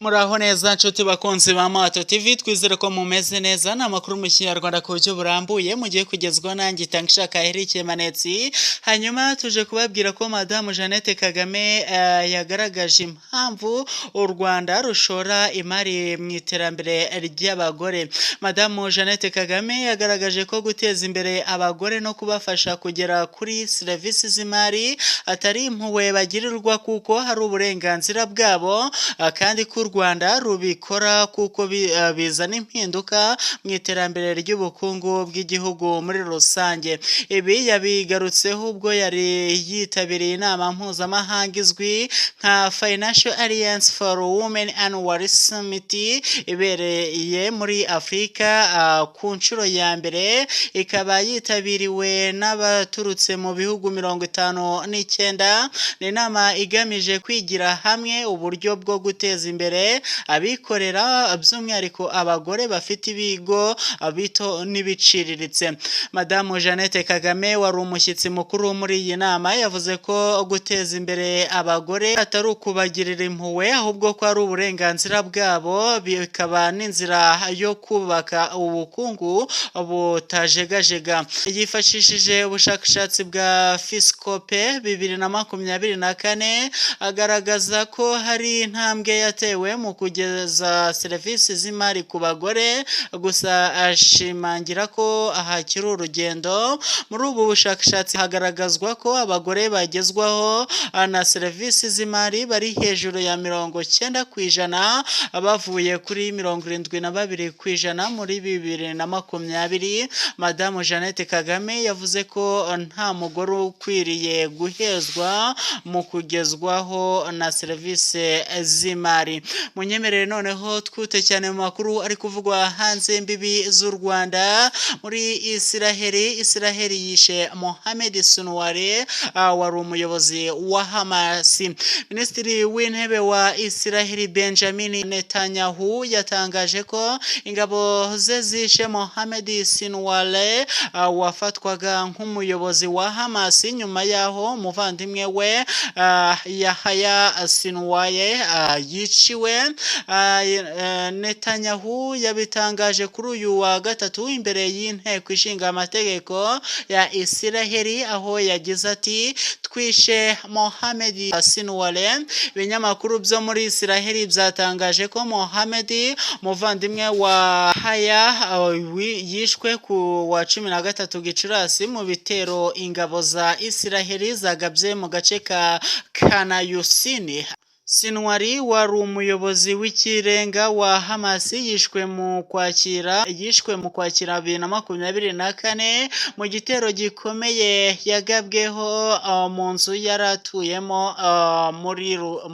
Muraho neza nshuti bakunzi ba Mato TV, twizere ko mumeze neza. Ni amakuru mu Kinyarwanda ku buryo burambuye mugiye kugezwaho nanjye Itangishaka Eric Manetsi. Hanyuma tuje kubabwira ko Madamu Jeannette Kagame yagaragaje impamvu u Rwanda rushora imari mu iterambere ry'abagore. Madamu Jeannette Kagame yagaragaje ko guteza imbere abagore no kubafasha kugera kuri serivisi z'imari atari impuhwe bagirirwa, kuko hari uburenganzira bwabo, kandi ko u Rwanda rubikora kuko bizana impinduka mu iterambere ry'ubukungu bw'igihugu muri rusange. Ibi yabigarutseho ubwo yari yitabiriye inama mpuzamahanga izwi nka Financial Alliance for Women Annual Summit, ibereye muri Afurika ku nshuro ya mbere, ikaba yitabiriwe n'abaturutse mu bihugu 59. Ni inama igamije kwigira hamwe uburyo bwo guteza imbere abikorera, by'umwihariko abagore bafite ibigo bito n'ibiciriritse. Madamu Jeannette Kagame wari umushyitsi mukuru muri iyi nama yavuze ko guteza imbere abagore atari ukubagirira impuhwe, ahubwo ko ari uburenganzira bwabo, bikaba n'inzira yo kubaka ubukungu butajegajega. Yifashishije ubushakashatsi bwa Fiscope 2024, agaragaza ko hari intambwe yatewe mu kugeza serivisi z'imari ku bagore, gusa ashimangira ko hakiri urugendo. Muri ubu bushakashatsi hagaragazwa ko abagore bagezwaho na serivisi z'imari bari hejuru ya 90%, bavuye kuri 72% muri 2020. Madamu Jeannette Kagame yavuze ko nta mugore ukwiriye guhezwa mu kugezwaho na serivisi z'imari. Munyemerere noneho twute cyane mu makuru ari kuvugwa hanze y'imbibi z'u Rwanda. Muri Isiraheli, Isiraheli yishe Mohamed Sinwar wari umuyobozi wa Hamas. Minisitiri w'Intebe wa Isiraheli Benjamin Netanyahu yatangaje ko ingabo ze zishe Mohamed Sinwar wafatwaga nk'umuyobozi wa Hamas, nyuma y'aho umuvandimwe we Yahya Sinwar yiciwe. Netanyahu yabitangaje kuri uyu wa gatatu imbere y'Inteko Ishinga Amategeko ya Isiraheli, aho yagize ati: "Twishe Mohamed Sinwar." Ibinyamakuru byo muri Isiraheli byatangaje ko Mohamed, umuvandimwe wa Yahya, yishwe ku wa 13 Gicurasi mu bitero ingabo za Isiraheli zagabye mu gace ka Kanayusini. Sinwar wari umuyobozi w'ikirenga wa Hamas yishwe mu Kwakira 2024 mu gitero gikomeye yagabweho mu nzu yari atuyemo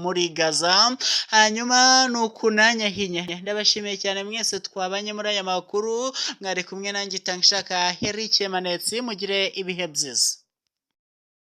muri Gaza. Hanyuma ni ukunanyahinya. Ndabashimiye cyane mwese twabanye muri aya makuru, mwari kumwe nanjye Itangishaka Eric Manetsi. Mugire ibihe byiza.